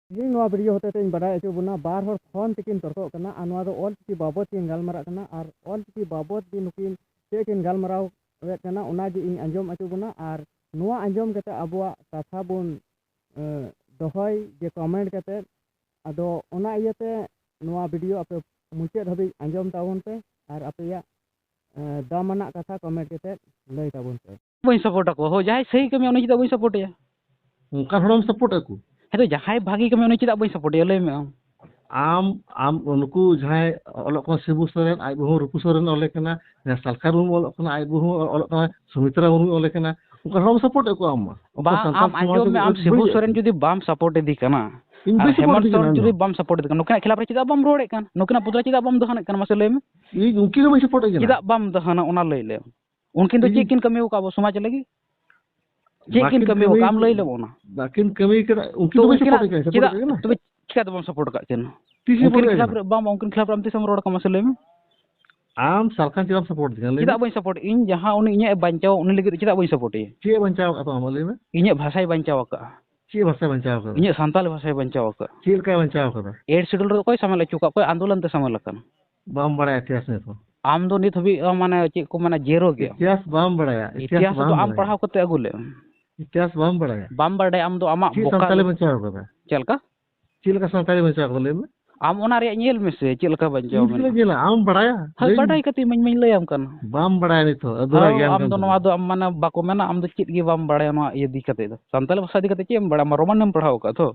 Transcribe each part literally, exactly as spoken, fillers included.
ᱛᱮᱦᱮᱧ ᱱᱚᱣᱟ ᱵᱷᱤᱰᱤᱭᱳ ᱦᱚᱛᱮ ᱛᱮᱧ ᱵᱟᱰᱟᱭ ᱦᱚᱪᱚ ᱵᱚᱱᱟ, ᱵᱟᱨ ᱦᱚᱲ ᱯᱷᱳᱱ ᱛᱮᱠᱤᱱ ᱛᱚᱨᱠᱚᱜ ᱠᱟᱱᱟ ᱟᱨ ᱱᱚᱣᱟ ᱫᱚ ᱚᱞ ᱪᱤᱠᱤ ᱵᱟᱵᱚᱫ ᱠᱤᱱ ᱜᱟᱞᱢᱟᱨᱟᱜ ᱠᱟᱱᱟ ᱟᱨ ᱚᱞ ᱪᱤᱠᱤ ᱵᱟᱵᱚᱫ ᱜᱮ ᱱᱩᱠᱤᱱ ᱪᱮᱫ ᱠᱤᱱ ᱜᱟᱞᱢᱟᱨᱟᱣ ᱮᱫ ᱠᱟᱱᱟ ᱚᱱᱟ ᱜᱮ ᱤᱧ ᱟᱸᱡᱚᱢ ᱦᱚᱪᱚ ᱵᱚᱱᱟ ᱟᱨ ᱱᱚᱣᱟ ᱟᱸᱡᱚᱢ ᱠᱟᱛᱮ ᱟᱵᱚᱣᱟᱜ ᱠᱟᱛᱷᱟ ᱵᱚᱱ ᱮ, ᱫᱚᱦᱚᱭ ᱡᱮ ᱠᱚᱢᱮᱱᱴ ᱠᱟᱛᱮ᱾ ᱟᱫᱚ ᱚᱱᱟ ᱤᱭᱟᱹᱛᱮ ᱱᱚᱣᱟ ᱵᱷᱤᱰᱤᱭᱳ ᱟᱯᱮ ᱢᱩᱪᱟᱹᱫ ᱦᱟᱹᱵᱤᱡ ᱟᱸᱡᱚᱢ ᱛᱟᱵᱚᱱ ᱯᱮ ᱟᱨ ᱟᱯᱮᱭᱟᱜ ᱮ, ᱫᱟᱢᱟᱱᱟᱜ ᱠᱟᱛᱷᱟ ᱠᱚᱢᱮᱱᱴ ᱠᱟᱛᱮ ᱞᱟᱹᱭ ᱛᱟᱵᱚᱱ ᱯᱮ᱾ ᱵᱟᱹᱧ ᱥᱟᱯᱳᱨᱴ ᱟᱠᱚᱣᱟ᱾ ᱦᱳᱭ, ᱡᱟᱦᱟᱸᱭ ᱥᱟᱹᱦᱤ ᱠᱟᱹᱢᱤᱭᱟ ᱩᱱᱤ ᱪᱮᱫᱟᱜ ᱵᱟᱹᱧ ᱥᱟᱯᱳᱨᱴ ᱮᱭᱟ? ᱚᱱᱠᱟᱱ ᱦᱚᱲᱮᱢ ᱥᱟᱯᱳᱨᱴ ᱟᱠᱚ? ᱦᱮᱸ ᱛᱚ, ᱡᱟᱦᱟᱸᱭ ᱵᱷᱟᱜᱤ ᱠᱟᱹᱢᱤᱭᱟ ᱩᱱᱤ ᱪᱮᱫᱟᱜ ᱵᱟᱹᱧ ᱥᱟᱯᱳᱨᱴ ᱮᱭᱟ? ᱞᱟᱹᱭ ᱢᱮ ᱟᱢ᱾ ᱟᱢ, ᱟᱢ ᱩᱱᱠᱩ ᱡᱟᱦᱟᱸᱭ ᱚᱞᱚᱜ ᱠᱟᱱᱟ ᱥᱤᱵᱩ ᱥᱚᱨᱮᱱ, ᱟᱡ ᱵᱟᱹᱦᱩ ᱨᱩᱯᱩ ᱥᱚᱨᱮᱱ ᱚᱞᱮ ᱠᱟᱱᱟ, ᱡᱟᱦᱟᱸᱭ ᱥᱟᱞᱠᱷᱟᱱ ᱢᱩᱨᱢᱩ ᱚᱞᱚᱜ ᱠᱟᱱᱟ, ᱟᱡ ᱵᱟᱹᱦᱩ ᱚᱞᱚᱜ ᱠᱟᱱᱟ, ᱥᱩᱢᱤᱛᱨᱟ ᱢᱩᱨᱢᱩ ᱚᱞᱮ ᱠᱟᱱᱟ, ᱚᱱᱠᱟᱱ ᱦᱚᱲᱮᱢ ᱥᱟᱯᱳᱨᱴ ᱮᱫ ᱠᱚᱣᱟ ᱟᱢ ᱢᱟ? ᱚᱠᱚᱭ ᱵᱟᱝ, ᱥᱟᱱᱛᱟᱲ ᱟᱢ ᱥᱚᱢᱟᱡᱽ ᱟᱸᱡᱚᱢ ᱢᱮ, ᱨᱮ ᱟᱢ ᱥᱤᱵᱩ ᱵᱟᱹᱲᱤᱡ ᱥᱚᱨᱮᱱ ᱟᱠᱟᱱᱟ? ᱡᱩᱫᱤ ᱵᱟᱢ ᱥᱟᱯᱳᱨᱴ ᱮᱫᱮ ᱠᱟᱱᱟ ᱤᱧ ᱟᱨ ᱵᱟᱹᱧ ᱥᱟᱯᱳᱨᱴ ᱦᱮᱢᱚᱱᱛ ᱮᱫᱮ ᱠᱟᱱᱟ ᱥᱚᱨᱮᱱ ᱤᱧ ᱫᱚ᱾ ᱡᱩᱫᱤ ᱵᱟᱢ ᱥᱟᱯᱳᱨᱴ ᱮᱫᱮ ᱠᱟᱱᱟ, ᱱᱩᱠᱤᱱᱟᱜ ᱠᱷᱤᱞᱟᱯ ᱨᱮ ᱪᱮᱫᱟᱜ ᱵᱟᱢ ᱨᱚᱲᱮᱫ ᱠᱟᱱ? ᱱᱩᱠᱤᱱᱟᱜ ᱯᱩᱛᱞᱟ ᱪᱮᱫᱟᱜ ᱵᱟᱢ ᱫᱚᱦᱚᱱᱮᱫ ᱠᱟᱱᱟ? ᱢᱟᱥᱮ ᱞᱟᱹᱭ ᱢᱮ᱾ ᱤᱧ ᱩᱱᱠᱤᱱ ᱦᱚᱸ ᱵᱟᱹᱧ ᱥᱟᱯᱳᱨᱴ ᱮᱫ ᱠᱤᱱᱟ᱾ ᱪᱮᱫᱟᱜ ᱵᱟᱢ ᱫᱚᱦᱚᱱᱟ ᱚᱱᱟ ᱞᱟᱹᱭ ᱞᱮᱢ? ᱩᱱᱠᱤᱱ ᱫᱚ ᱤᱧ ᱪᱮᱫ ᱠᱤᱱ ᱠᱟᱹᱢᱤ ᱟᱠᱟᱫ ᱟᱵᱚ ᱥᱚᱢᱟᱡᱽ ᱞᱟᱹᱜᱤᱫ? ᱪᱮᱫ ᱠᱤᱱ ᱵᱟᱹᱠᱤᱱ ᱠᱟᱹᱢᱤ ᱠᱟᱹᱢᱤ ᱟᱠᱟᱫ? ᱟᱢ ᱞᱟᱹᱭ ᱞᱮᱢ ᱚᱱᱟ᱾ ᱵᱟᱹᱠᱤᱱ ᱠᱟᱹᱢᱤ ᱠᱟᱫᱟ, ᱩᱱᱠᱤᱱ ᱛᱚ ᱫᱚ ᱵᱟᱹᱧ ᱥᱟᱯᱳᱨᱴ ᱩᱱᱠᱤᱱᱟᱜ ᱮᱫ ᱠᱤᱱᱟ, ᱥᱟᱯᱳᱨᱴ ᱪᱮᱫᱟᱜ, ᱮᱫ ᱠᱤᱱᱟ᱾ ᱛᱚᱵᱮ ᱪᱤᱠᱟᱹᱛᱮ ᱵᱟᱢ ᱥᱟᱯᱳᱨᱴ ᱟᱠᱟᱫ ᱠᱤᱱᱟ? ᱛᱤᱥ ᱤᱧ ᱩᱱᱠᱤᱱ ᱥᱟᱯᱳᱨᱴ ᱮᱫ ᱠᱷᱤᱞᱟᱯ ᱠᱤᱱᱟ? ᱨᱮ ᱵᱟᱝ, ᱩᱱᱠᱤᱱ ᱠᱷᱤᱞᱟᱯ ᱨᱮ ᱟᱢ ᱛᱤᱥᱮᱢ ᱨᱚᱲ ᱠᱟᱱᱟ ᱢᱟᱥᱮ ᱞᱟᱹᱭ ᱢᱮ? ᱟᱢ ᱥᱟᱞᱠᱷᱟᱱ ᱪᱮᱫᱟᱜ ᱮᱢ ᱥᱟᱯᱳᱨᱴ ᱫᱤᱧᱟ ᱞᱟᱹᱭ ᱪᱮᱫᱟᱜ ᱢᱮ? ᱵᱟᱹᱧ ᱥᱟᱯᱳᱨᱴ? ᱤᱧ ᱡᱟᱦᱟᱸ ᱩᱱᱤ ᱤᱧᱟᱹᱜ ᱮ ᱵᱟᱧᱪᱟᱣ, ᱩᱱᱤ ᱞᱟᱹᱜᱤᱫ ᱪᱮᱫᱟᱜ ᱵᱟᱹᱧ ᱥᱟᱯᱳᱨᱴ ᱮᱭᱟ? ᱪᱮᱫ ᱮ ᱵᱟᱧᱪᱟᱣ ᱟᱠᱟᱫ ᱛᱟᱢᱟ ᱢᱟ ᱞᱟᱹᱭ ᱢᱮ? ᱤᱧᱟᱹᱜ ᱵᱷᱟᱥᱟᱭ ᱵᱟᱧᱪᱟᱣ ᱟᱠᱟᱫᱼᱟ᱾ ᱪᱮᱫ ᱵᱷᱟᱥᱟᱭ ᱵᱟᱧᱪᱟᱣ ᱟᱠᱟᱫᱟ? ᱤᱧᱟᱹᱜ ᱥᱟᱱᱛᱟᱞᱤ ᱵᱷᱟᱥᱟᱭ ᱵᱟᱧᱪᱟᱣ ᱟᱠᱟᱫᱼᱟ᱾ ᱪᱮᱫ ᱞᱮᱠᱟᱭ ᱵᱟᱧᱪᱟᱣ ᱟᱠᱟᱫᱟ? ᱮᱭᱤᱴ ᱥᱤᱰᱩᱞ ᱨᱮ ᱚᱠᱚᱭ ᱥᱟᱢᱮᱞ ᱦᱚᱪᱚ ᱟᱠᱟᱫ ᱠᱚᱣᱟ? ᱚᱠᱚᱭ ᱟᱱᱫᱳᱞᱚᱱ ᱛᱮ ᱥᱟᱢᱮᱞ ᱟᱠᱟᱱᱟ? ᱵᱟᱢ ᱵᱟᱲᱟᱭᱟ ᱤᱛᱤᱦᱟᱥ ᱱᱤᱛ ᱦᱚᱸ? ᱟᱢ ᱫᱚ ᱱᱤᱛ ᱦᱟᱹᱵᱤᱡ, ᱟᱢ ᱢᱟᱱᱮ ᱪᱮᱫ ᱠᱚ ᱢᱮᱱᱟ, ᱡᱮᱨᱳ ᱜᱮᱭᱟᱢ᱾ ᱤᱛᱤᱦᱟᱥ ᱵᱟᱢ ᱵᱟᱲᱟᱭᱟ, ᱤᱛᱤᱦᱟᱥ ᱤᱛᱤᱦᱟᱥ ᱫᱚ ᱵᱟᱢ ᱟᱢ ᱵᱟᱲᱟᱭᱟ᱾ ᱯᱟᱲᱦᱟᱣ ᱠᱟᱛᱮ ᱟᱹᱜᱩ ᱞᱮᱢ᱾ ᱤᱛᱤᱦᱟᱥ ᱵᱟᱢ ᱵᱟᱲᱟᱭᱟ᱾ ᱵᱟᱢ ᱵᱟᱰᱟᱭᱟ ᱟᱢ ᱫᱚ ᱟᱢᱟᱜ ᱪᱮᱫ ᱵᱚᱠᱟ ᱥᱟᱱᱛᱟᱞᱤ ᱜᱮ᱾ ᱵᱟᱧᱪᱟᱣ ᱟᱠᱟᱫᱟ? ᱪᱮᱫ ᱞᱮᱠᱟ? ᱪᱮᱫ ᱞᱮᱠᱟ ᱥᱟᱱᱛᱟᱞᱤ ᱵᱟᱧᱪᱟᱣ ᱟᱠᱟᱫᱟ ᱞᱟᱹᱭ ᱢᱮ? ᱟᱢ ᱚᱱᱟ ᱨᱮᱭᱟᱜ ᱧᱮᱞ ᱢᱮᱥᱮ, ᱪᱮᱫ ᱞᱮᱠᱟ ᱵᱟᱧᱪᱟᱣ ᱤᱧ ᱪᱮᱫ ᱢᱮᱱᱟᱜᱼᱟ᱾ ᱧᱮᱞᱟ? ᱟᱢ ᱵᱟᱲᱟᱭᱟ? ᱦᱳᱭ, ᱞᱟᱹᱭ ᱢᱮ᱾ ᱵᱟᱰᱟᱭ ᱠᱟᱛᱮ ᱤᱧ ᱢᱟᱧ ᱞᱟᱹᱭᱟᱢ ᱠᱟᱱᱟ᱾ ᱵᱟᱢ ᱵᱟᱲᱟᱭᱟ ᱱᱤᱛ ᱦᱚᱸ, ᱟᱹᱫᱷᱩᱨᱟ ᱦᱳᱭ, ᱜᱮᱭᱟᱱ ᱟᱢ ᱠᱟᱱ ᱫᱚ ᱛᱟᱢᱟ᱾ ᱱᱚᱣᱟ ᱫᱚ ᱟᱢ ᱢᱟᱱᱮ ᱵᱟᱠᱚ ᱢᱮᱱᱟ, ᱟᱢ ᱫᱚ ᱪᱮᱫ ᱜᱮ ᱵᱟᱢ ᱵᱟᱲᱟᱭᱟ ᱱᱚᱣᱟ ᱤᱭᱟᱹ ᱤᱫᱤ ᱠᱟᱛᱮ ᱫᱚ᱾ ᱥᱟᱱᱛᱟᱞᱤ ᱵᱷᱟᱥᱟ ᱤᱫᱤ ᱠᱟᱛᱮ ᱪᱮᱫ ᱮᱢ ᱵᱟᱲᱟᱭᱟ? ᱟᱢ ᱨᱳᱢᱟᱱ ᱮᱢ ᱯᱟᱲᱦᱟᱣ ᱟᱠᱟᱫ ᱛᱚ?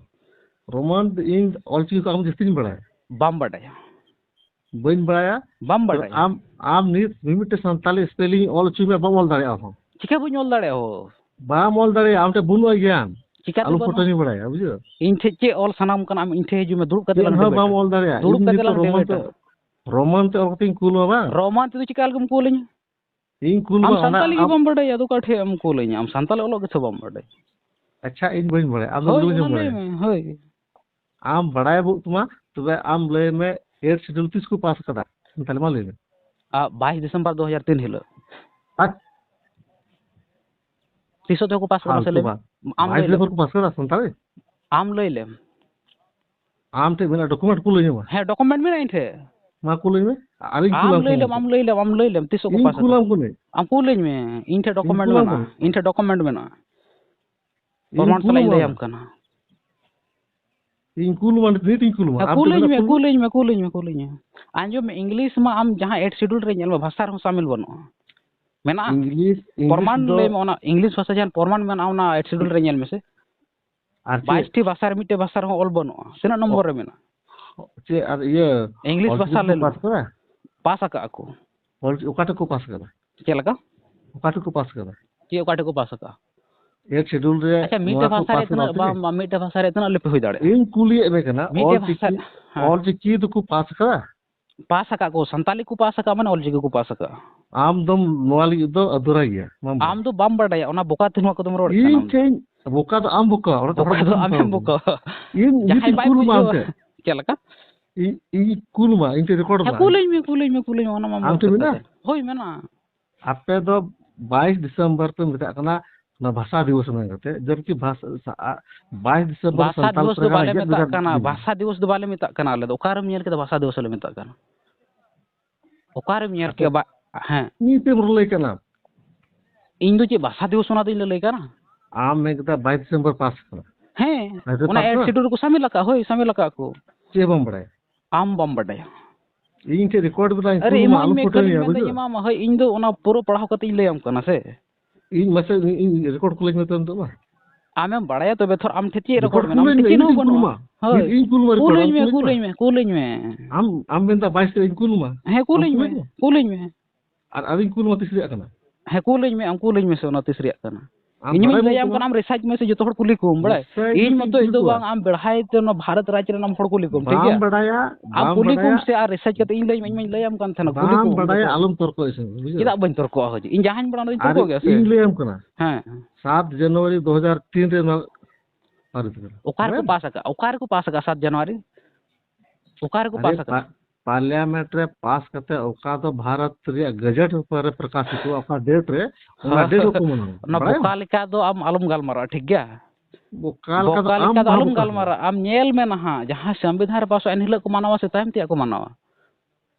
ᱨᱳᱢᱟᱱ ᱫᱚ ᱤᱧ ᱚᱞ ᱪᱤᱠᱤ ᱠᱚ ᱟᱢ ᱡᱟᱹᱥᱛᱤᱧ ᱵᱟᱲᱟᱭᱟ᱾ ᱵᱟᱢ ᱵᱟᱰᱟᱭᱟ᱾ ᱵᱟᱹᱧ ᱵᱟᱲᱟᱭᱟ᱾ ᱵᱟᱢ ᱵᱟᱰᱟᱭᱟ᱾ ᱟᱢ, ᱟᱢ ᱱᱤᱛ ᱢᱤᱢᱤᱫᱴᱮᱱ ᱥᱟᱱᱛᱟᱞᱤ ᱥᱯᱮᱞᱤᱝ ᱚᱞ ᱦᱚᱪᱚᱭ ᱢᱮ, ᱵᱟᱢ ᱚᱞ ᱫᱟᱲᱮᱭᱟᱜᱼᱟ ᱦᱚᱸ᱾ ᱪᱤᱠᱟᱹ ᱵᱟᱹᱧ ᱚᱞ ᱫᱟᱲᱮᱭᱟᱜᱼᱟ ᱦᱳ? ᱵᱟᱢ ᱚᱞ ᱫᱟᱲᱮᱭᱟᱜᱼᱟ, ᱟᱢ ᱴᱷᱮᱱ ᱵᱟᱹᱱᱩᱜᱼᱟ ᱜᱮᱭᱟᱱ᱾ ᱪᱤᱠᱟᱹᱛᱮ ᱟᱞᱚ ᱵᱟᱹᱱᱩᱜᱼᱟ? ᱯᱷᱚᱴᱚᱱᱤ ᱵᱟᱲᱟᱭᱟ, ᱵᱩᱡᱷᱟᱹᱣ? ᱤᱧ ᱴᱷᱮᱱ ᱪᱮᱫ ᱚᱞ ᱥᱟᱱᱟᱢ ᱠᱟᱱᱟ, ᱟᱢ ᱤᱧ ᱴᱷᱮᱱ ᱦᱤᱡᱩᱜ ᱢᱮ, ᱫᱩᱲᱩᱵ ᱠᱟᱛᱮ ᱪᱮᱫ ᱞᱟᱝ ᱦᱚᱸ ᱵᱟᱢ ᱰᱤᱵᱮᱴᱟ᱾ ᱚᱞ ᱫᱟᱲᱮᱭᱟᱜᱼᱟ᱾ ᱫᱩᱲᱩᱵ ᱤᱧ ᱠᱟᱛᱮ ᱱᱤᱛᱚᱜ ᱞᱟᱝ ᱨᱳᱢᱟᱱ ᱛᱮ, ᱰᱤᱵᱮᱴᱟ᱾ ᱨᱳᱢᱟᱱ ᱛᱮ ᱚᱞ ᱠᱟᱛᱮᱧ ᱠᱩᱞ ᱟᱢᱟ ᱵᱟᱝ? ᱨᱳᱢᱟᱱ ᱛᱮᱫᱚ ᱪᱤᱠᱟ ᱞᱮᱠᱟᱢ ᱠᱩᱞ ᱟᱹᱧᱟ? ᱤᱧ ᱠᱩᱞ ᱟᱢ ᱟᱢ ᱚᱱᱟ ᱥᱟᱱᱛᱟᱞᱤ ᱜᱮ ᱟᱢ ᱵᱟᱢ ᱵᱟᱰᱟᱭᱟ, ᱟᱫᱚ ᱚᱠᱟ ᱴᱷᱮᱡ ᱮᱢ ᱠᱩᱞ ᱟᱹᱧᱟ? ᱟᱢ ᱥᱟᱱᱛᱟᱞᱤ ᱚᱞᱚᱜ ᱜᱮᱥᱮ ᱵᱟᱢ ᱵᱟᱰᱟᱭᱟ? ᱟᱪᱪᱷᱟ, ᱤᱧ ᱵᱟᱹᱧ ᱵᱟᱲᱟᱭᱟ, ᱟᱢ ᱫᱚ ᱦᱳᱭ, ᱪᱮᱫ ᱮᱢ ᱚᱱᱟ ᱞᱟᱹᱭ ᱵᱟᱲᱟᱭᱟ? ᱢᱮ, ᱦᱳᱭ᱾ ᱟᱢ ᱵᱟᱲᱟᱭ ᱵᱟᱹᱱᱩᱜ ᱛᱟᱢᱟ, ᱛᱚᱵᱮ ᱟᱢ ᱞᱟᱹᱭ ᱢᱮ, ᱮᱭᱤᱴ ᱥᱤᱰᱩᱞ ᱛᱤᱥ ᱠᱚ ᱯᱟᱥ ᱠᱟᱫᱟ? ᱥᱟᱱᱛᱟᱞᱤ ᱢᱟ ᱞᱟᱹᱭ ᱢᱮ᱾ ᱟᱨ ᱵᱟᱭᱤᱥ ᱰᱤᱥᱮᱢᱵᱚᱨ ᱫᱩ ᱦᱟᱡᱟᱨ ᱛᱤᱱ ᱦᱤᱞᱳᱜ᱾ ᱟᱪ- ᱛᱤᱥᱚᱜ ᱛᱮᱠᱚ ᱯᱟᱥ ᱠᱟᱫᱟ ᱢᱟᱥᱮ ᱯᱷᱟᱞᱛᱩ ᱞᱟᱹᱭ ᱢᱮ? ᱵᱟᱝ᱾ ᱟᱢ ᱵᱟᱭᱤᱥ ᱞᱟᱹᱭ ᱞᱮᱢ᱾ ᱰᱤᱥᱮᱢᱵᱚᱨ ᱠᱚ ᱯᱟᱥ ᱠᱟᱫᱟ ᱥᱟᱱᱛᱟᱲᱤ? ᱟᱢ ᱞᱟᱹᱭ ᱞᱮᱢ᱾ ᱟᱢ ᱴᱷᱮᱱ ᱢᱮᱱᱟᱜᱼᱟ, ᱰᱚᱠᱩᱢᱮᱱᱴ ᱠᱩᱞᱟᱹᱧ ᱢᱮ ᱢᱟ᱾ ᱦᱮᱸ, ᱰᱚᱠᱩᱢᱮᱱᱴ ᱢᱮᱱᱟᱜᱼᱟ ᱤᱧ ᱴᱷᱮᱱ᱾ ᱢᱟ ᱠᱩᱞᱟᱹᱧ ᱢᱮ, ᱟᱨᱤᱧ ᱟᱢ ᱠᱩᱞᱟᱢ ᱞᱟᱹᱭ ᱠᱟᱱᱟ᱾ ᱞᱮᱢ, ᱟᱢ ᱞᱟᱹᱭ ᱞᱮᱢ, ᱟᱢ ᱞᱟᱹᱭ ᱞᱮᱢ, ᱛᱤᱥᱚᱜ ᱠᱚ ᱤᱧ ᱯᱟᱥ ᱠᱩᱞᱟᱢ ᱟᱠᱟᱫᱟ? ᱠᱟᱹᱱᱟᱹᱧ᱾ ᱟᱢ ᱠᱩᱞᱟᱹᱧ ᱢᱮ, ᱤᱧ ᱴᱷᱮᱱ ᱤᱧ ᱰᱚᱠᱩᱢᱮᱱᱴ ᱠᱩᱞᱟᱢ ᱢᱮᱱᱟᱜᱼᱟ, ᱠᱟᱹᱱᱟᱹᱧ᱾ ᱤᱧ ᱴᱷᱮᱱ ᱰᱚᱠᱩᱢᱮᱱᱴ ᱢᱮᱱᱟᱜᱼᱟ᱾ ᱤᱧ ᱯᱨᱚᱢᱟᱱ ᱥᱟᱞᱟᱜ ᱤᱧ ᱠᱩᱞᱟᱢᱟ᱾ ᱞᱟᱹᱭᱟᱢ ᱠᱟᱱᱟ᱾ ᱤᱧ ᱠᱩᱞᱟᱢᱟ, ᱱᱤᱛ, ᱱᱤᱛ ᱤᱧ ᱠᱩᱞᱟᱢᱟ᱾ ᱦᱮᱸ, ᱟᱢ ᱴᱷᱮᱱ ᱠᱩᱞᱟᱹᱧ ᱢᱮᱱᱟᱜ, ᱢᱮ, ᱠᱩᱞ ᱢᱮ᱾ ᱠᱩᱞᱟᱹᱧ ᱢᱮ, ᱠᱩᱞᱟᱹᱧ ᱢᱮ, ᱠᱩᱞᱟᱹᱧ ᱢᱮ᱾ ᱟᱸᱡᱚᱢ ᱢᱮ, ᱤᱝᱞᱤᱥ ᱢᱟ ᱟᱢ ᱡᱟᱦᱟᱸ ᱮᱭᱤᱴ ᱥᱤᱰᱩᱞ ᱨᱮ ᱧᱮᱞ ᱢᱮ, ᱵᱷᱟᱥᱟ ᱨᱮᱦᱚᱸ ᱥᱟᱢᱤᱞ ᱵᱟᱹᱱᱩᱜᱼᱟ᱾ ᱢᱮᱱᱟᱜᱼᱟ? ᱤᱝᱞᱤᱥ, ᱤᱝᱞᱤᱥ ᱯᱨᱚᱢᱟᱱ ᱫᱚ ᱞᱟᱹᱭ ᱢᱮ, ᱚᱱᱟ ᱤᱝᱞᱤᱥ ᱵᱷᱟᱥᱟ ᱡᱟᱦᱟᱸ ᱯᱨᱚᱢᱟᱱ ᱢᱮᱱᱟᱜᱼᱟ, ᱚᱱᱟ ᱮᱭᱤᱴ ᱥᱤᱰᱩᱞ ᱨᱮ ᱧᱮᱞ ᱢᱮᱥᱮ᱾ ᱟᱨ ᱪᱮᱫ? ᱵᱟᱭᱤᱥ ᱴᱤ ᱵᱷᱟᱥᱟ ᱨᱮ ᱢᱤᱫᱴᱮᱡ ᱵᱷᱟᱥᱟ ᱨᱮᱦᱚᱸ ᱚᱞ ᱵᱟᱹᱱᱩᱜᱼᱟ᱾ ᱛᱤᱱᱟᱹᱜ ᱱᱚᱢᱵᱚᱨ ᱨᱮ ᱢᱮᱱᱟᱜᱼᱟ? ᱪᱮᱫ ᱟᱨ ᱤᱭᱟᱹ, ᱤᱝᱞᱤᱥ ᱚᱞᱪᱤᱠᱤ ᱵᱷᱟᱥᱟ ᱠᱚ ᱞᱟᱹᱭ ᱯᱟᱥ ᱢᱮ᱾ ᱠᱟᱫᱟ? ᱯᱟᱥ ᱟᱠᱟᱫ ᱟᱠᱚ᱾ ᱚᱞ-, ᱚᱠᱟ ᱴᱷᱮᱱ ᱠᱚ ᱯᱟᱥ ᱠᱟᱫᱟ? ᱪᱮᱫ ᱞᱮᱠᱟ? ᱚᱠᱟ ᱴᱷᱮᱱ ᱠᱚ ᱯᱟᱥ ᱠᱟᱫᱟ? ᱪᱮᱫ ᱚᱠᱟ ᱴᱷᱮᱱ ᱠᱚ ᱯᱟᱥ ᱟᱠᱟᱫᱼᱟ? ᱮᱭᱤᱴ ᱥᱤᱰᱩᱞ ᱨᱮ ᱟᱪᱪᱷᱟ, ᱢᱤᱫᱴᱮᱡ ᱱᱚᱣᱟ ᱠᱚ ᱵᱷᱟᱥᱟ ᱨᱮ ᱯᱟᱥ ᱠᱟᱫᱟ ᱛᱤᱱᱟᱹᱜ ᱛᱮᱜᱮ? ᱵᱟᱝ, ᱵᱟᱝ, ᱢᱤᱫᱴᱮᱡ ᱵᱷᱟᱥᱟ ᱨᱮ ᱛᱤᱱᱟᱹᱜ ᱞᱤᱯᱤ ᱦᱩᱭ ᱫᱟᱲᱮᱭᱟᱜᱼᱟ? ᱤᱧ ᱠᱩᱞᱤᱭᱮᱫ ᱢᱮ ᱠᱟᱱᱟ, ᱢᱤᱫᱴᱮᱡ ᱚᱞ ᱵᱷᱟᱥᱟ ᱪᱤᱠᱤ, ᱨᱮ, ᱦᱮᱸ᱾ ᱚᱞ ᱪᱤᱠᱤ ᱫᱚᱠᱚ ᱯᱟᱥ ᱠᱟᱫᱟ? ᱯᱟᱥ ᱟᱠᱟᱫ ᱠᱚ, ᱥᱟᱱᱛᱟᱞᱤ ᱠᱚ ᱯᱟᱥ ᱟᱠᱟᱫ, ᱢᱟᱱᱮ ᱚᱞ ᱪᱤᱠᱤ ᱠᱚ ᱯᱟᱥ ᱟᱠᱟᱫᱼᱟ᱾ ᱟᱢ ᱫᱚᱢ ᱱᱚᱣᱟ ᱞᱟᱹᱜᱤᱫ ᱫᱚ ᱟᱫᱩᱨᱟ ᱜᱮᱭᱟ, ᱵᱟᱢ ᱵᱟᱲᱟᱭᱟ᱾ ᱟᱢ ᱫᱚ ᱵᱟᱢ ᱵᱟᱰᱟᱭᱟ, ᱚᱱᱟ ᱵᱚᱠᱟ ᱛᱮ ᱱᱚᱣᱟ ᱠᱚᱫᱚᱢ ᱨᱚᱲ ᱠᱟᱱᱟ ᱤᱧ ᱟᱢ ᱫᱚ᱾ ᱴᱷᱮᱱ ᱵᱚᱠᱟ ᱫᱚ ᱟᱢ ᱵᱚᱠᱟ, ᱚᱱᱟ ᱫᱚ ᱵᱚᱠᱟ ᱦᱚᱲ ᱫᱚ ᱵᱚᱠᱟ ᱵᱟᱢ ᱟᱢᱮᱢ ᱵᱩᱡᱷᱟᱹᱣᱟ᱾ ᱵᱚᱠᱟ᱾ ᱤᱧ ᱡᱟᱦᱟᱸᱭ ᱡᱩᱫᱤ ᱵᱟᱭ ᱠᱩᱞ ᱢᱟ ᱵᱩᱡᱷᱟᱹᱣᱟ᱾ ᱟᱢ ᱴᱷᱮᱱ᱾ ᱪᱮᱫ ᱞᱮᱠᱟ? ᱤᱧ, ᱤᱧ ᱠᱩᱞ ᱢᱟ, ᱤᱧ ᱴᱷᱮᱱ ᱨᱮᱠᱚᱨᱰ ᱦᱮᱸ, ᱢᱟ᱾ ᱠᱩᱞᱟᱹᱧ ᱢᱮ, ᱠᱩᱞᱟᱹᱧ ᱢᱮ, ᱠᱩᱞᱟᱹᱧ ᱢᱮ, ᱚᱱᱟ ᱢᱟ ᱟᱢ ᱢᱩᱪᱟᱹᱫ ᱴᱷᱮᱱ ᱠᱟᱛᱷᱟ᱾ ᱢᱮᱱᱟᱜᱼᱟ? ᱦᱳᱭ, ᱢᱮᱱᱟᱜᱼᱟ᱾ ᱟᱯᱮ ᱫᱚ ᱵᱟᱭᱤᱥ ᱰᱤᱥᱮᱢᱵᱚᱨ ᱯᱮ ᱢᱮᱛᱟᱜ ᱠᱟᱱᱟ, ᱚᱱᱟ ᱵᱷᱟᱥᱟ ᱫᱤᱵᱚᱥ ᱢᱮᱱ ᱠᱟᱛᱮ, ᱡᱚᱵᱠᱤ ᱵᱷᱟᱥ-, ᱥᱟ-, ᱟ-, ᱵᱟᱭᱤᱥ ᱰᱤᱥᱮᱢᱵᱚᱨ ᱵᱷᱟᱥᱟ ᱥᱟᱱᱛᱟᱲ ᱫᱤᱵᱚᱥ ᱫᱚ ᱯᱟᱨᱜᱟᱱᱟ ᱵᱟᱞᱮ ᱜᱮᱫ ᱢᱮᱛᱟᱜ ᱵᱷᱮᱜᱟᱨ ᱠᱟᱱᱟ, ᱢᱮᱱᱟᱜᱼᱟ᱾ ᱵᱷᱟᱥᱟ ᱫᱤᱵᱚᱥ ᱫᱚ ᱵᱟᱞᱮ ᱢᱮᱛᱟᱜ ᱠᱟᱱᱟ ᱟᱞᱮ ᱫᱚ᱾ ᱚᱠᱟᱨᱮᱢ ᱧᱮᱞ ᱠᱮᱫᱟ ᱵᱷᱟᱥᱟ ᱫᱤᱵᱚᱥ ᱞᱮ ᱢᱮᱛᱟᱜ ᱠᱟᱱᱟ? ᱚᱠᱟᱨᱮᱢ ᱧᱮᱞ ᱟᱯᱮ ᱠᱮᱫᱟ? ᱵᱟ-, ᱦᱮᱸ᱾ ᱱᱤᱛᱮᱢ ᱞᱟᱹᱭ ᱠᱟᱱᱟ᱾ ᱤᱧ ᱫᱚ ᱪᱮᱫ ᱵᱷᱟᱥᱟ ᱫᱤᱵᱚᱥ ᱚᱱᱟ ᱫᱚᱧ ᱞᱟᱹᱞᱟᱹᱭ ᱠᱟᱱᱟ? ᱟᱢ ᱢᱮᱱ ᱠᱮᱫᱟ ᱵᱟᱭᱤᱥ ᱰᱤᱥᱮᱢᱵᱚᱨ ᱯᱟᱥ ᱠᱟᱱᱟ᱾ ᱦᱮᱸ, ᱵᱟᱭᱤᱥ ᱚᱱᱟ ᱯᱟᱥ ᱮᱭᱤᱴ ᱠᱟᱱᱟ? ᱥᱤᱰᱩᱞ ᱨᱮᱠᱚ ᱥᱟᱢᱤᱞ ᱟᱠᱟᱫ, ᱦᱳᱭ, ᱥᱟᱢᱤᱞ ᱟᱠᱟᱫ ᱠᱚ᱾ ᱪᱮᱫ ᱵᱟᱢ ᱵᱟᱲᱟᱭᱟ? ᱟᱢ ᱵᱟᱢ ᱵᱟᱰᱟᱭᱟ᱾ ᱤᱧ ᱴᱷᱮᱱ ᱨᱮᱠᱚᱨᱰ ᱢᱮᱱᱟᱜᱼᱟ, ᱤᱧ ᱟᱨᱮ, ᱠᱩᱞ ᱟᱢᱟ, ᱮᱢᱟᱹᱧ ᱟᱞᱚᱢ ᱢᱮ, ᱯᱷᱳᱴᱳᱧ ᱠᱷᱟᱹᱞᱤᱧ ᱢᱮᱭᱟ, ᱢᱮᱱᱫᱟᱹᱧ ᱵᱩᱡᱷᱟᱹᱣ? ᱮᱢᱟᱢᱟ᱾ ᱦᱳᱭ, ᱤᱧ ᱫᱚ ᱚᱱᱟ ᱯᱩᱨᱟᱹ ᱯᱟᱲᱦᱟᱣ ᱠᱟᱛᱮ ᱤᱧ ᱞᱟᱹᱭᱟᱢ ᱠᱟᱱᱟ ᱥᱮ᱾ ᱤᱧ ᱢᱟᱥᱮ, ᱤᱧ, ᱤᱧ ᱨᱮᱠᱚᱨᱰ ᱠᱩᱞᱟᱹᱧ ᱢᱮ ᱛᱚ ᱱᱤᱛᱚᱜ ᱢᱟ᱾ ᱟᱢᱮᱢ ᱵᱟᱲᱟᱭᱟ ᱛᱚᱵᱮ ᱛᱷᱚᱨ, ᱟᱢ ᱴᱷᱮᱱ ᱪᱮᱫ ᱨᱮᱠᱚᱨᱰ ᱨᱮᱠᱚᱨᱰ ᱢᱮᱱᱟᱜᱼᱟ? ᱟᱢ ᱠᱩᱞᱟᱹᱧ ᱴᱷᱮᱱ ᱢᱮ, ᱪᱮᱫ ᱦᱚᱸ ᱤᱧ ᱠᱩᱞ ᱵᱟᱹᱱᱩᱜᱼᱟ᱾ ᱟᱢᱟ᱾ ᱦᱳᱭ᱾ ᱤᱧ ᱠᱩᱞ ᱟᱢᱟ, ᱨᱮᱠᱚᱨᱰ ᱠᱩᱞᱟᱹᱧ ᱟᱢ ᱢᱮ, ᱠᱩᱞᱟᱹᱧ ᱠᱩᱞᱟᱹᱧ ᱢᱮ᱾ ᱢᱮ, ᱠᱩᱞᱟᱹᱧ ᱢᱮ᱾ ᱟᱢ, ᱟᱢ ᱢᱮᱱᱫᱟ ᱵᱟᱭᱤᱥ ᱛᱟᱹᱨᱤᱠᱷ ᱤᱧ ᱠᱩᱞ ᱟᱢᱟ᱾ ᱦᱮᱸ, ᱟᱢ ᱠᱩᱞᱟᱹᱧ ᱢᱮ, ᱠᱩᱞᱟᱹᱧ ᱢᱮ᱾ ᱠᱩᱞᱟᱹᱧ ᱢᱮ᱾ ᱟᱨ ᱟᱹᱣᱨᱤᱧ ᱠᱩᱞ ᱟᱢᱟ ᱛᱤᱥ ᱨᱮᱭᱟᱜ ᱠᱟᱱᱟ? ᱦᱮᱸ, ᱠᱩᱞᱟᱹᱧ ᱢᱮ, ᱟᱢ ᱠᱩᱞᱟᱹᱧ ᱢᱮᱥᱮ ᱚᱱᱟ ᱛᱤᱥ ᱨᱮᱭᱟᱜ ᱠᱟᱱᱟ᱾ ᱟᱢ ᱤᱧ ᱦᱚᱸᱧ ᱵᱟᱲᱟᱭ ᱞᱟᱹᱭᱟᱢ ᱵᱟᱹᱱᱩᱜ ᱠᱟᱱᱟ, ᱛᱟᱢᱟ? ᱟᱢ ᱨᱤᱥᱟᱨᱪ ᱢᱮᱥᱮ, ᱡᱚᱛᱚ ᱦᱚᱲ ᱠᱩᱞᱤ ᱠᱚᱢ, ᱵᱟᱲᱟᱭ? ᱨᱤᱥᱟᱨᱪ ᱤᱧ ᱫᱚ ᱢᱚᱛᱚ ᱤᱧ ᱤᱧ ᱫᱚ ᱠᱩᱞ ᱠᱚᱣᱟ᱾ ᱵᱟᱝ, ᱟᱢ ᱵᱮᱲᱦᱟᱭ ᱛᱮ ᱱᱚᱣᱟ ᱵᱷᱟᱨᱚᱛ ᱨᱟᱡᱽ ᱨᱮᱱ ᱟᱢ ᱦᱚᱲ ᱠᱩᱞᱤ ᱠᱚᱢ, ᱴᱷᱤᱠ ᱵᱟᱢ ᱜᱮᱭᱟ? ᱵᱟᱲᱟᱭᱟ, ᱟᱢ ᱵᱟᱢ ᱠᱩᱞᱤ ᱠᱚᱢ ᱵᱟᱲᱟᱭᱟ᱾ ᱥᱮ ᱟᱨ ᱨᱤᱥᱟᱨᱪ ᱠᱟᱛᱮ ᱤᱧ ᱞᱟᱹᱭᱟᱢᱟ, ᱤᱧ ᱢᱟᱧ ᱞᱟᱹᱭᱟᱢ ᱠᱟᱱ ᱛᱟᱦᱮᱱᱟ, ᱠᱩᱞᱤ ᱵᱟᱢ ᱠᱚᱢ ᱵᱟᱲᱟᱭᱟ, ᱡᱚᱛᱚ᱾ ᱟᱞᱚᱢ ᱛᱚᱨᱠᱚ ᱦᱚᱪᱚᱧᱟ, ᱵᱩᱡᱷᱟᱹᱣ? ᱪᱮᱫᱟᱜ ᱵᱟᱹᱧ ᱛᱚᱨᱠᱚᱜᱼᱟ? ᱦᱳᱭ, ᱤᱧ ᱡᱟᱦᱟᱸᱧ ᱵᱟᱲᱟᱭᱟ ᱚᱱᱟᱧ ᱟᱨ ᱛᱚᱨᱠᱚᱜ ᱜᱮᱭᱟ ᱥᱮ? ᱤᱧ ᱞᱟᱹᱭᱟᱢ ᱠᱟᱱᱟ᱾ ᱦᱮᱸ᱾ ᱥᱟᱛ ᱡᱟᱱᱩᱣᱟᱨᱤ ᱫᱩ ᱦᱟᱡᱟᱨ ᱛᱤᱱ ᱨᱮ ᱱᱚᱣᱟ ᱯᱟᱹᱨᱤᱥ ᱠᱟᱱᱟ᱾ ᱚᱠᱟ ᱨᱮᱠᱚ ᱦᱮᱸ? ᱯᱟᱥ ᱟᱠᱟᱫ? ᱚᱠᱟ ᱨᱮᱠᱚ ᱯᱟᱥ ᱟᱠᱟᱫ ᱥᱟᱛ ᱡᱟᱱᱩᱣᱟᱨᱤ? ᱚᱠᱟ ᱨᱮᱠᱚ ᱟᱨᱮ ᱯᱟᱥ ᱟᱠᱟᱫ? ᱯᱟ-, ᱯᱟᱨᱞᱤᱭᱟᱢᱮᱱᱴ ᱨᱮ ᱯᱟᱥ ᱠᱟᱛᱮ ᱚᱠᱟ ᱫᱚ ᱵᱷᱟᱨᱚᱛ ᱨᱮᱭᱟᱜ ᱜᱮᱡᱮᱴ ᱯᱮᱯᱟᱨ ᱨᱮ ᱯᱨᱚᱠᱟᱥᱤᱛᱚᱜᱼᱟ, ᱚᱠᱟ ᱰᱮᱴ ᱨᱮ, ᱚᱱᱟ ᱰᱮᱴ ᱵᱟᱠᱚ ᱢᱟᱱᱟᱣᱟ᱾ ᱚᱱᱟ ᱵᱟᱲᱟᱭᱟᱢ? ᱵᱚᱠᱟ ᱞᱮᱠᱟ ᱫᱚ ᱟᱢ ᱟᱞᱚᱢ ᱜᱟᱞᱢᱟᱨᱟᱜᱼᱟ, ᱴᱷᱤᱠ ᱜᱮᱭᱟ? ᱵᱚᱠᱟ ᱞᱮᱠᱟ ᱫᱚ ᱵᱚᱠᱟ ᱟᱢ ᱞᱮᱠᱟ ᱫᱚ ᱟᱞᱚᱢ ᱵᱚᱠᱟ ᱜᱟᱞᱢᱟᱨᱟ᱾ ᱟᱢ ᱧᱮᱞ ᱢᱮ ᱱᱟᱦᱟᱜ, ᱡᱟᱦᱟᱸ ᱥᱚᱝᱵᱤᱫᱷᱟᱱ ᱨᱮ ᱯᱟᱥᱚᱜᱼᱟ, ᱮᱱ ᱦᱤᱞᱳᱜ ᱠᱚ ᱢᱟᱱᱟᱣᱟ ᱥᱮ ᱛᱟᱭᱚᱢ ᱛᱮᱭᱟᱜ ᱠᱚ ᱢᱟᱱᱟᱣᱟ?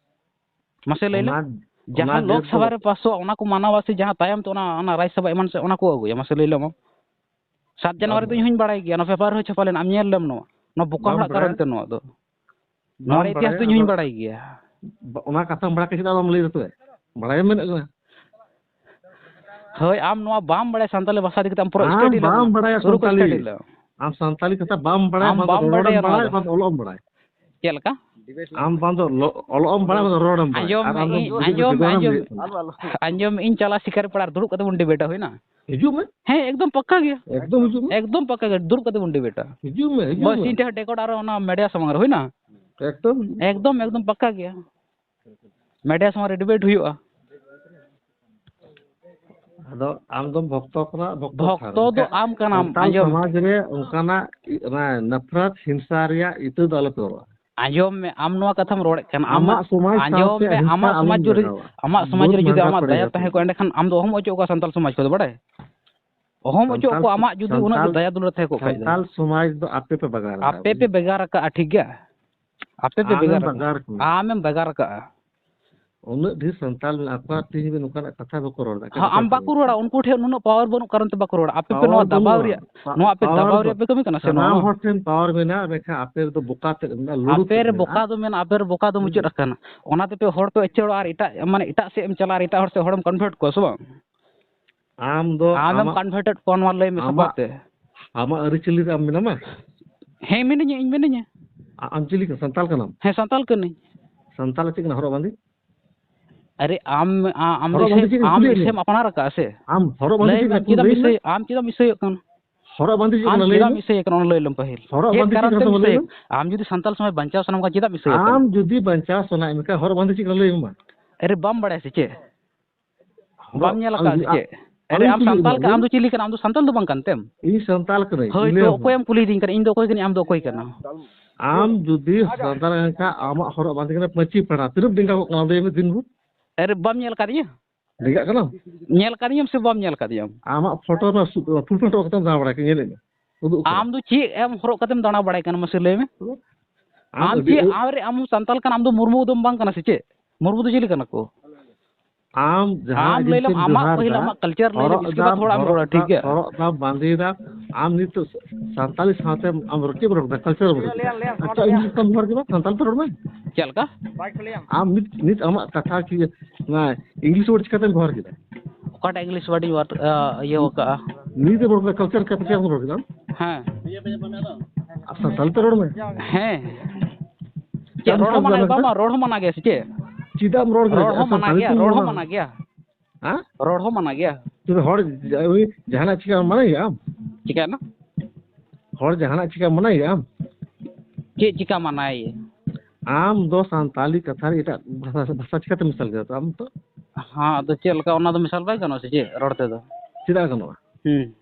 ᱢᱟᱥᱮ ᱞᱟᱹᱭ ᱞᱮᱢ᱾ ᱚᱱᱟ, ᱡᱟᱦᱟᱸ ᱚᱱᱟ ᱞᱳᱠ ᱡᱮᱦᱮᱛᱩ ᱥᱚᱵᱷᱟ ᱨᱮ ᱯᱟᱥᱚᱜᱼᱟ, ᱚᱱᱟ ᱠᱚ ᱢᱟᱱᱟᱣᱟ ᱥᱮ ᱡᱟᱦᱟᱸ ᱛᱟᱭᱚᱢ ᱛᱮ ᱚᱱᱟ, ᱚᱱᱟ ᱨᱟᱡᱽ ᱥᱚᱵᱷᱟ ᱮᱢᱟᱱ ᱥᱮ ᱚᱱᱟ ᱠᱚ ᱟᱹᱜᱩᱭᱟ? ᱢᱟᱥᱮ ᱞᱟᱹᱭ ᱞᱮᱢ ᱟᱢ᱾ ᱥᱟᱛ ᱡᱟᱱᱩᱣᱟᱨᱤ ᱫᱚ ᱤᱧ ᱦᱚᱸᱧ ᱵᱟᱲᱟᱭ ᱜᱮᱭᱟ, ᱚᱱᱟ ᱯᱮᱯᱟᱨ ᱨᱮᱦᱚᱸ ᱪᱷᱟᱯᱟ ᱞᱮᱱᱟ, ᱟᱢ ᱧᱮᱞ ᱞᱮᱢ ᱱᱚᱣᱟ᱾ ᱱᱚᱣᱟ ᱵᱚᱠᱟ ᱵᱟᱢ ᱦᱚᱲᱟᱜ ᱵᱟᱲᱟᱭᱟ? ᱠᱟᱨᱚᱱ ᱛᱮ ᱱᱚᱣᱟ ᱫᱚ᱾ ᱱᱚᱣᱟ ᱵᱟᱢ ᱨᱮᱭᱟᱜ ᱤᱛᱤᱦᱟᱥ ᱵᱟᱲᱟᱭᱟ, ᱫᱚ ᱤᱧ ᱦᱚᱸᱧ ᱟᱫᱚ ᱵᱟᱲᱟᱭ ᱜᱮᱭᱟ᱾ ᱵᱟ-, ᱚᱱᱟ ᱠᱟᱛᱷᱟᱢ ᱵᱟᱲᱟᱭ ᱠᱷᱟᱱ ᱪᱮᱫᱟᱜ ᱵᱟᱢ ᱞᱟᱹᱭ ᱫᱟ ᱛᱚᱵᱮ? ᱵᱟᱲᱟᱭ ᱢᱮᱱᱟᱜ ᱠᱟᱱᱟ᱾ ᱦᱳᱭ, ᱟᱢ ᱱᱚᱣᱟ ᱵᱟᱢ ᱵᱟᱲᱟᱭᱟ ᱥᱟᱱᱛᱟᱞᱤ ᱵᱷᱟᱥᱟ ᱤᱫᱤ ᱠᱟᱛᱮ, ᱟᱢ ᱯᱩᱨᱟᱹ ᱟᱢ ᱥᱴᱟᱰᱤ ᱞᱮᱢ᱾ ᱵᱟᱢ ᱵᱟᱲᱟᱭᱟ ᱥᱩᱨᱩ ᱠᱷᱚᱱ ᱥᱟᱱᱛᱟᱞᱤ᱾ ᱥᱴᱟᱰᱤ ᱞᱮᱢ᱾ ᱟᱢ ᱥᱟᱱᱛᱟᱞᱤ ᱠᱟᱛᱷᱟ ᱵᱟᱢ ᱵᱟᱲᱟᱭᱟ, ᱟᱢ ᱵᱟᱝ ᱫᱚ ᱵᱟᱢ ᱨᱚᱲᱮᱢ ᱵᱟᱲᱟᱭᱟ ᱱᱚᱣᱟ ᱵᱟᱲᱟᱭᱟ, ᱫᱚ᱾ ᱵᱟᱝ ᱫᱚ ᱚᱞᱚᱜ ᱮᱢ ᱵᱟᱲᱟᱭᱟ᱾ ᱪᱮᱫ ᱞᱮᱠᱟ? ᱟᱢ ᱵᱟᱝ ᱫᱚ ᱞᱚ-, ᱚᱞᱚᱜ ᱮᱢ ᱵᱟᱲᱟᱭᱟ, ᱵᱟᱝ ᱫᱚ ᱨᱚᱲᱮᱢ ᱵᱟᱲᱟᱭᱟ᱾ ᱟᱸᱡᱚᱢ ᱟᱨ ᱢᱮ, ᱟᱢ ᱫᱚ ᱤᱧ, ᱵᱩᱡᱷᱟᱹᱣ ᱟᱸᱡᱚᱢ ᱢᱮ, ᱵᱮᱜᱚᱨᱮᱢ ᱟᱸᱡᱚᱢ, ᱞᱟᱹᱭᱮᱫ ᱠᱟᱱᱟ᱾ ᱟᱸᱡᱚᱢ ᱢᱮ, ᱤᱧ ᱪᱟᱞᱟᱜ ᱥᱤᱠᱟᱨᱤ ᱯᱟᱲᱟ ᱨᱮ ᱫᱩᱲᱩᱵ ᱠᱟᱛᱮ ᱵᱚᱱ ᱰᱤᱵᱮᱴᱟ, ᱦᱩᱭᱱᱟ? ᱦᱤᱡᱩᱜ ᱢᱮ᱾ ᱦᱮᱸ, ᱮᱠᱫᱚᱢ ᱯᱟᱠᱠᱟ ᱜᱮᱭᱟ᱾ ᱮᱠᱫᱚᱢ ᱦᱤᱡᱩᱜ ᱢᱮ᱾ ᱮᱠᱫᱚᱢ ᱯᱟᱠᱠᱟ ᱜᱮᱭᱟ, ᱫᱩᱲᱩᱵ ᱠᱟᱛᱮ ᱵᱚᱱ ᱰᱤᱵᱮᱴᱟ᱾ ᱦᱤᱡᱩᱜ ᱢᱮ, ᱦᱤᱡᱩᱜ ᱵᱟᱥ, ᱢᱮ᱾ ᱤᱧ ᱴᱷᱮᱱ ᱰᱮᱠᱚᱰ ᱟᱨ ᱚᱱᱟ ᱢᱤᱰᱤᱭᱟ ᱥᱟᱢᱟᱝ ᱨᱮ, ᱦᱩᱭᱱᱟ? ᱮᱠᱫᱚᱢ᱾ ᱮᱠᱫᱚᱢ, ᱮᱠᱫᱚᱢ ᱯᱟᱠᱠᱟ ᱜᱮᱭᱟ᱾ ᱢᱤᱰᱤᱭᱟ ᱥᱟᱢᱟᱝ ᱨᱮ ᱰᱤᱵᱮᱴ ᱦᱩᱭᱩᱜᱼᱟ᱾ ᱟᱫᱚ ᱟᱢ ᱫᱚᱢ ᱵᱷᱚᱠᱛᱚ ᱠᱟᱱᱟ, ᱵᱷᱚᱠᱛᱚ ᱵᱷᱚᱠᱛᱚ ᱛᱷᱟᱱ᱾ ᱫᱚ ᱟᱢ ᱠᱟᱱᱟᱢ, ᱥᱟᱱᱛᱟᱞ ᱟᱸᱡᱚᱢ᱾ ᱥᱚᱢᱟᱡᱽ ᱨᱮ ᱚᱱᱠᱟᱱᱟᱜ ᱤ-, ᱚᱱᱟ ᱱᱟᱯᱷᱨᱟᱛ, ᱦᱤᱝᱥᱟ ᱨᱮᱭᱟᱜ ᱤᱛᱟᱹ ᱫᱚ ᱟᱞᱚᱯᱮ ᱨᱚᱲᱟ᱾ ᱟᱸᱡᱚᱢ ᱢᱮ, ᱟᱢ ᱱᱚᱣᱟ ᱠᱟᱛᱷᱟᱢ ᱨᱚᱲᱮᱫ ᱠᱟᱱ, ᱟᱢᱟᱜ ᱟᱢᱟᱜ, ᱥᱚᱢᱟᱡᱽ ᱟᱸᱡᱚᱢ ᱥᱟᱶᱛᱮ ᱢᱮ, ᱦᱤᱝᱥᱟ ᱟᱢᱟᱜ ᱟᱞᱚᱢ ᱥᱚᱢᱟᱡᱽ ᱨᱮ, ᱞᱟᱜᱟᱣᱟ᱾ ᱟᱢᱟᱜ ᱥᱚᱢᱟᱡᱽ ᱵᱟᱹᱫ ᱨᱮ ᱡᱩᱫᱤ ᱢᱟᱸᱰᱟ ᱟᱢᱟᱜ ᱯᱟᱲᱮ ᱫᱟᱭᱟ ᱡᱟᱹᱯᱩᱫ᱾ ᱛᱟᱦᱮᱸ ᱠᱚᱜᱼᱟ, ᱮᱸᱰᱮᱠᱷᱟᱱ ᱟᱢ ᱫᱚ ᱚᱦᱚᱢ ᱚᱪᱚᱜ ᱠᱚᱣᱟ ᱥᱟᱱᱛᱟᱞ ᱥᱚᱢᱟᱡᱽ ᱠᱷᱚᱱ ᱫᱚ, ᱵᱟᱲᱟᱭ? ᱚᱦᱚᱢ ᱚᱪᱚᱜ ᱥᱟᱱᱛᱟᱞ ᱠᱚᱣᱟ, ᱥᱚ-, ᱟᱢᱟᱜ ᱡᱩᱫᱤ ᱩᱱᱟᱹᱜ ᱥᱟᱱᱛᱟᱞ, ᱫᱟᱭᱟ ᱫᱩᱞᱟᱹᱲ ᱛᱟᱦᱮᱸ ᱠᱚᱜ ᱠᱷᱟᱡ ᱫᱚ᱾ ᱥᱟᱱᱛᱟᱞ ᱥᱚᱢᱟᱡᱽ ᱫᱚ ᱟᱯᱮ ᱯᱮ ᱵᱟᱜᱟᱣ ᱨᱟᱠᱟᱵ, ᱟᱯᱮ ᱯᱮ ᱵᱩᱡᱷᱟᱹᱣ? ᱵᱮᱜᱟᱨ ᱟᱠᱟᱜᱼᱟ, ᱴᱷᱤᱠ ᱜᱮᱭᱟ? ᱟᱯᱮ ᱯᱮ ᱟᱢᱮᱢ ᱵᱮᱜᱟᱨ ᱟᱠᱟᱜᱼᱟ᱾ ᱵᱟᱜᱟᱣ ᱨᱟᱠᱟᱵ᱾ ᱟᱢᱮᱢ ᱵᱮᱜᱟᱨ ᱟᱠᱟᱜᱼᱟ᱾ ᱩᱱᱟᱹᱜ ᱰᱷᱮᱨ ᱥᱟᱱᱛᱟᱞ ᱢᱮᱱᱟᱜ ᱠᱚᱣᱟ, ᱛᱮᱦᱮᱧ ᱦᱟᱹᱵᱤᱡ ᱱᱚᱝᱠᱟᱱᱟᱜ ᱠᱟᱛᱷᱟ ᱵᱟᱠᱚ ᱨᱚᱲ ᱮᱫᱟ᱾ ᱦᱚᱸ, ᱟᱢ ᱵᱟᱠᱚ ᱨᱚᱲᱟ, ᱩᱱᱠᱩ ᱴᱷᱮᱱ ᱱᱩᱱᱟᱹᱜ ᱯᱟᱣᱟᱨ ᱵᱟᱹᱱᱩᱜ ᱠᱟᱨᱚᱱ ᱛᱮ ᱵᱟᱠᱚ ᱨᱚᱲᱟ᱾ ᱟᱯᱮ ᱯᱮ ᱯᱟᱣᱟᱨ ᱱᱚᱣᱟ ᱫᱟᱵᱟᱣ ᱵᱟᱹᱱᱩᱜᱼᱟ᱾ ᱨᱮᱭᱟᱜ, ᱯᱟ-, ᱱᱚᱣᱟ ᱟᱯᱮ ᱯᱟᱣᱟᱨ ᱫᱟᱵᱟᱣ ᱫᱚ ᱨᱮᱭᱟᱜ ᱯᱮ ᱠᱟᱹᱢᱤ ᱠᱟᱱᱟ ᱥᱮ ᱥᱟᱱᱟᱢ ᱱᱚᱣᱟ? ᱦᱚᱲ ᱴᱷᱮᱱ ᱯᱟᱣᱟᱨ ᱢᱮᱱᱟᱜᱼᱟ, ᱢᱮᱱᱠᱷᱟᱱ ᱟᱯᱮ ᱨᱮᱫᱚ ᱵᱚᱠᱟ ᱛᱮᱫ ᱢᱮᱱᱟᱜᱼᱟ, ᱞᱩᱲᱩ ᱟᱯᱮ ᱛᱮᱫ ᱨᱮ ᱢᱮᱱᱟᱜᱼᱟ᱾ ᱵᱚᱠᱟ ᱫᱚ ᱢᱮᱱᱟᱜᱼᱟ, ᱟᱯᱮ ᱨᱮ ᱵᱚᱠᱟ ᱫᱚ ᱢᱩᱪᱟᱹᱫ ᱦᱩᱸ᱾ ᱟᱠᱟᱱᱟ᱾ ᱚᱱᱟ ᱛᱮᱯᱮ ᱦᱚᱲ ᱯᱮ ᱩᱪᱟᱹᱲᱚᱜᱼᱟ ᱟᱨ ᱮᱴᱟᱜ, ᱢᱟᱱᱮ ᱮᱴᱟᱜ ᱥᱮᱫ ᱮᱢ ᱪᱟᱞᱟᱜᱼᱟ ᱟᱨ ᱮᱴᱟᱜ ᱦᱚᱲ ᱥᱮᱫ ᱦᱚᱲᱮᱢ convert ᱠᱚᱣᱟ ᱥᱮ ᱵᱟᱝ? ᱟᱢ ᱫᱚ ᱟᱢᱮᱢ ᱟᱢᱟᱜ, converted ᱠᱚᱣᱟ, ᱱᱚᱣᱟ ᱞᱟᱹᱭ ᱢᱮ ᱥᱚᱵᱷᱟ ᱟᱢᱟᱜ, ᱛᱮ᱾ ᱟᱢᱟᱜ ᱟᱹᱨᱤᱪᱟᱹᱞᱤ ᱨᱮ ᱟᱢ ᱢᱮᱱᱟᱢᱟ? ᱦᱮᱸ, ᱢᱤᱱᱟᱹᱧᱟ, ᱤᱧ ᱢᱤᱱᱟᱹᱧᱟ᱾ ᱟ-, ᱟᱢ ᱪᱤᱞᱤ ᱠᱟᱱᱟ? ᱥᱟᱱᱛᱟᱞ ᱠᱟᱱᱟᱢ? ᱦᱮᱸ, ᱥᱟᱱᱛᱟᱞ ᱠᱟᱹᱱᱟᱹᱧ᱾ ᱥᱟᱱᱛᱟᱞ ᱪᱮᱫ ᱠᱟᱱᱟ ᱦᱚᱨᱚᱜ ᱵᱟᱸᱫᱮ? ᱟᱨᱮ ᱟᱢ, ᱟ-, ᱟᱢ ᱦᱚᱨᱚᱜ ᱵᱟᱸᱫᱮ ᱤᱥᱟᱹᱭ-, ᱪᱮᱫ ᱠᱟᱱᱟ? ᱟᱢ ᱠᱩᱞᱤᱭᱮᱫ ᱢᱮᱭᱟ᱾ ᱤᱥᱟᱹᱭᱮᱢ ᱟᱯᱱᱟᱨ ᱟᱠᱟᱫᱼᱟ ᱥᱮ? ᱟᱢ ᱦᱚᱨᱚᱜ ᱵᱟᱸᱫᱮ ᱞᱟᱹᱭ ᱪᱮᱫ ᱢᱮ, ᱠᱟᱱᱟ? ᱟᱢ ᱠᱩᱞᱤ ᱪᱮᱫᱟᱜ ᱞᱟᱹᱭ ᱮᱢ ᱢᱮ᱾ ᱤᱥᱟᱹᱭ-, ᱟᱢ ᱪᱮᱫᱟᱜ ᱮᱢ ᱤᱥᱟᱹᱭᱚᱜ ᱠᱟᱱᱟ? ᱦᱚᱨᱚᱜ ᱵᱟᱸᱫᱮ ᱪᱮᱫ ᱟᱢ ᱠᱟᱱᱟ ᱞᱟᱹᱭ ᱪᱮᱫᱟᱜ ᱢᱮ? ᱮᱢ ᱤᱥᱟᱹᱭᱮᱫ ᱠᱟᱱᱟ, ᱚᱱᱟ ᱞᱟᱹᱭ ᱞᱮᱢ ᱯᱟᱹᱦᱤᱞ᱾ ᱦᱚᱨᱚᱜ ᱪᱮᱫ ᱵᱟᱸᱫᱮ ᱪᱮᱫ ᱠᱟᱨᱚᱱ ᱠᱟᱱᱟ ᱛᱮᱢ ᱛᱟᱢᱟ ᱞᱟᱹᱭ ᱤᱥᱟᱹᱭᱮᱫ? ᱢᱮ? ᱟᱢ ᱡᱩᱫᱤ ᱥᱟᱱᱛᱟᱞ ᱥᱚᱢᱟᱡᱽ ᱵᱟᱧᱪᱟᱣ ᱥᱟᱱᱟᱢ ᱠᱷᱟᱱ ᱪᱮᱫᱟᱜ ᱮᱢ ᱤᱥᱟᱹᱭᱮᱫ ᱠᱟᱱᱟ? ᱟᱢ ᱡᱩᱫᱤ ᱵᱟᱧᱪᱟᱣ ᱥᱟᱱᱟᱭᱮᱫ ᱢᱮᱠᱷᱟᱱ ᱦᱚᱨᱚᱜ ᱵᱟᱸᱫᱮ ᱪᱮᱫ ᱠᱟᱱᱟ ᱞᱟᱹᱭ ᱢᱮ ᱢᱟ᱾ ᱟᱨᱮ ᱵᱟᱢ ᱵᱟᱲᱟᱭᱟ ᱥᱮ ᱪᱮᱫ? ᱦᱚᱨᱚᱜ ᱵᱟᱢ ᱧᱮᱞ ᱟᱠᱟᱫ ᱟᱢ ᱥᱮ ᱡᱩᱫᱤ ᱟ-, ᱪᱮᱫ? ᱟᱨᱮ ᱟᱢᱮᱢ ᱟᱢ ᱠᱩᱞᱤᱭᱮᱫ ᱥᱟᱱᱛᱟᱞ ᱠᱟ-, ᱢᱮᱭᱟ, ᱟᱢ ᱫᱚ ᱪᱤᱞᱤ ᱠᱟᱱᱟᱢ? ᱟᱢ ᱫᱚ ᱥᱟᱱᱛᱟᱞ ᱫᱚ ᱵᱟᱝ ᱠᱟᱱ ᱛᱮᱢ? ᱤᱧ ᱥᱟᱱᱛᱟᱞ ᱠᱟᱹᱱᱟᱹᱧ, ᱦᱳᱭ ᱞᱟᱹᱭ ᱛᱚ, ᱟᱢ ᱠᱟᱱᱟ᱾ ᱚᱠᱚᱭᱮᱢ ᱠᱩᱞᱤᱭᱮᱫᱤᱧ ᱠᱟᱱᱟ? ᱤᱧ ᱫᱚ ᱚᱠᱚᱭ ᱠᱟᱹᱱᱟᱹᱧ, ᱟᱢ ᱫᱚ ᱚᱠᱚᱭ ᱠᱟᱱᱟᱢ? ᱟᱢ ᱡᱩᱫᱤ ᱥᱟᱱᱛᱟᱲ ᱠᱟᱱ ᱠᱷᱟᱱ, ᱟᱢᱟᱜ ᱦᱚᱨᱚᱜ ᱵᱟᱸᱫᱮ ᱠᱟᱱᱟ ᱯᱟᱹᱧᱪᱤ ᱯᱟᱲᱟ, ᱛᱤᱱᱟᱹᱜ ᱰᱮᱸᱜᱟ ᱠᱚᱜ ᱠᱟᱱᱟ ᱞᱟᱹᱭ ᱢᱮ ᱫᱤᱱ ᱵᱷᱳᱨ? ᱟᱨᱮ, ᱵᱟᱢ ᱧᱮᱞ ᱟᱠᱟᱫᱤᱧᱟ? ᱰᱮᱸᱜᱟᱜ ᱠᱟᱱᱟᱢ? ᱧᱮᱞ ᱟᱠᱟᱫᱤᱧᱟᱢ ᱥᱮ ᱵᱟᱢ ᱧᱮᱞ ᱟᱠᱟᱫᱤᱧᱟᱢ? ᱟᱢᱟᱜ ᱯᱷᱳᱴᱳ ᱨᱮᱱᱟᱜ ᱥᱩ-, ᱯᱷᱩᱞ ᱯᱮᱱᱴ ᱦᱚᱨᱚᱜ ᱠᱟᱛᱮᱢ ᱫᱟᱬᱟ ᱵᱟᱲᱟᱭ ᱠᱟᱱᱟ, ᱧᱮᱞᱮᱫ ᱢᱮ᱾ ᱩᱫᱩᱜ ᱠᱟᱱᱟ᱾ ᱟᱢ ᱫᱚ ᱪᱮᱫ ᱮᱢ ᱦᱚᱨᱚᱜ ᱠᱟᱛᱮᱢ ᱫᱟᱬᱟ ᱵᱟᱲᱟᱭ ᱠᱟᱱᱟ, ᱢᱟᱥᱮ ᱞᱟᱹᱭ ᱢᱮ? ᱟᱢ ᱟᱢ ᱟᱹᱰᱤ ᱪᱮᱫ, ᱩ- ᱟᱢ ᱨᱮ, ᱟᱢ ᱦᱚᱸ ᱥᱟᱱᱛᱟᱞ ᱠᱟᱱᱟ, ᱟᱢ ᱫᱚ ᱢᱩᱨᱢᱩ ᱫᱚᱢ ᱵᱟᱝ ᱠᱟᱱᱟ ᱥᱮ ᱪᱮᱫ? ᱢᱩᱨᱢᱩ ᱫᱚ ᱪᱤᱞᱤ ᱠᱟᱱᱟ ᱠᱚ? ᱟᱢ ᱡᱟᱦᱟᱸ ᱟᱢ ᱞᱟᱹᱭ ᱞᱮᱢ, ᱡᱤᱱᱤᱥᱮᱢ ᱟᱢᱟᱜ ᱡᱚᱦᱟᱨ ᱯᱟᱹᱦᱤᱞ ᱫᱟ, ᱟᱢᱟᱜ culture ᱞᱟᱹᱭ ᱞᱮᱢ, ᱦᱚᱨᱚᱜ ᱤᱥᱠᱮ ᱵᱟᱫ ᱫᱟᱢ, ᱛᱷᱚᱲᱟ ᱟᱢ ᱦᱚᱨᱚᱜ ᱨᱚᱲᱟ, ᱴᱷᱤᱠ ᱫᱟᱢ, ᱜᱮᱭᱟ? ᱦᱚᱨᱚᱜ ᱫᱟᱢ, ᱵᱟᱸᱫᱮᱭ ᱫᱟᱢ, ᱟᱢ ᱱᱤᱛᱚᱜ ᱥᱟᱱᱛᱟᱞᱤ ᱥᱟᱶᱛᱮ ᱟᱢ ᱨᱚᱲ ᱪᱮᱫ ᱮᱢ ᱨᱚᱲ ᱫᱟ? Culture ᱮᱢ ᱨᱚᱲ ᱫᱟ? ᱟᱪᱪᱷᱟ, English ᱛᱮᱢ ᱵᱮᱵᱚᱦᱟᱨ ᱠᱮᱫᱟ, ᱥᱟᱱᱛᱟᱞ ᱛᱮ ᱨᱚᱲ ᱢᱮ᱾ ᱪᱮᱫ ᱞᱮᱠᱟ? ᱟᱢ ᱱᱤᱛ, ᱱᱤᱛ ᱟᱢᱟᱜ ᱠᱟᱛᱷᱟ ᱠᱤ ᱚᱱᱟ English word ᱪᱤᱠᱟᱹᱛᱮᱢ ᱵᱮᱵᱚᱦᱟᱨ ᱠᱮᱫᱟ? ᱚᱠᱟᱴᱟᱜ English word ᱤᱧ ᱣᱟᱨ-, ᱟ, ᱤᱭᱟᱹ ᱟᱠᱟᱜᱼᱟ? ᱱᱤᱛ ᱮᱢ ᱨᱚᱲ ᱠᱮᱫᱟ, culture ᱠᱟᱛᱷᱟ ᱪᱮᱫ ᱮᱢ ᱨᱚᱲ ᱠᱮᱫᱟ? ᱦᱮᱸ᱾ ᱟᱨ ᱥᱟᱱᱛᱟᱞᱤ ᱛᱮ ᱨᱚᱲ ᱢᱮ᱾ ᱦᱮᱸ᱾ ᱪᱮᱫ ᱪᱮᱫ ᱨᱚᱲ ᱦᱚᱸ ᱢᱟᱱᱟ ᱜᱮᱭᱟ? ᱵᱟᱝ ᱨᱚᱲ ᱦᱚᱸ ᱢᱟᱱᱟ ᱜᱮᱭᱟ ᱥᱮ ᱪᱮᱫ? ᱪᱮᱫᱟᱜ ᱮᱢ ᱨᱚᱲ ᱠᱮᱫᱟ? ᱨᱚᱲ ᱦᱚᱸ ᱢᱟᱱᱟ ᱥᱟᱱᱛᱟᱲᱤ ᱜᱮᱭᱟ, ᱛᱮ ᱨᱚᱲ ᱦᱚᱸ ᱢᱟᱱᱟ᱾ ᱢᱟᱱᱟ ᱜᱮᱭᱟ᱾ ᱦᱮᱸ? ᱨᱚᱲ ᱦᱚᱸ ᱢᱟᱱᱟ ᱜᱮᱭᱟ᱾ ᱪᱮᱫ ᱦᱚᱲ ᱡᱟ-, ᱩᱱᱤ ᱡᱟᱦᱟᱱᱟᱜ ᱪᱤᱠᱟ ᱢᱟᱱᱟ ᱜᱮᱭᱟ ᱟᱢ? ᱪᱤᱠᱟᱭᱱᱟ? ᱦᱚᱲ ᱡᱟᱦᱟᱱᱟᱜ ᱪᱤᱠᱟ ᱢᱟᱱᱟ ᱜᱮᱭᱟ ᱟᱢ? ᱪᱮᱫ ᱪᱤᱠᱟ ᱢᱟᱱᱟᱭ? ᱟᱢ ᱫᱚ ᱥᱟᱱᱛᱟᱞᱤ ᱠᱟᱛᱷᱟ ᱨᱮ ᱮᱴᱟᱜ ᱵᱷᱟᱥᱟ, ᱵᱷᱟᱥᱟ ᱪᱤᱠᱟᱛᱮᱢ ᱢᱮᱥᱟᱞ ᱠᱮᱫᱟ ᱛᱚ ᱟᱢ ᱫᱚ? ᱦᱮᱸ, ᱟᱫᱚ ᱪᱮᱫ ᱞᱮᱠᱟ ᱚᱱᱟ ᱫᱚ ᱢᱮᱥᱟᱞ ᱵᱟᱭ ᱜᱟᱱᱚᱜᱼᱟ ᱥᱮ ᱪᱮᱫ ᱨᱚᱲ ᱛᱮᱫᱚ? ᱪᱮᱫᱟᱜ ᱜᱟᱱᱚᱜᱼᱟ? ᱦᱩᱸ᱾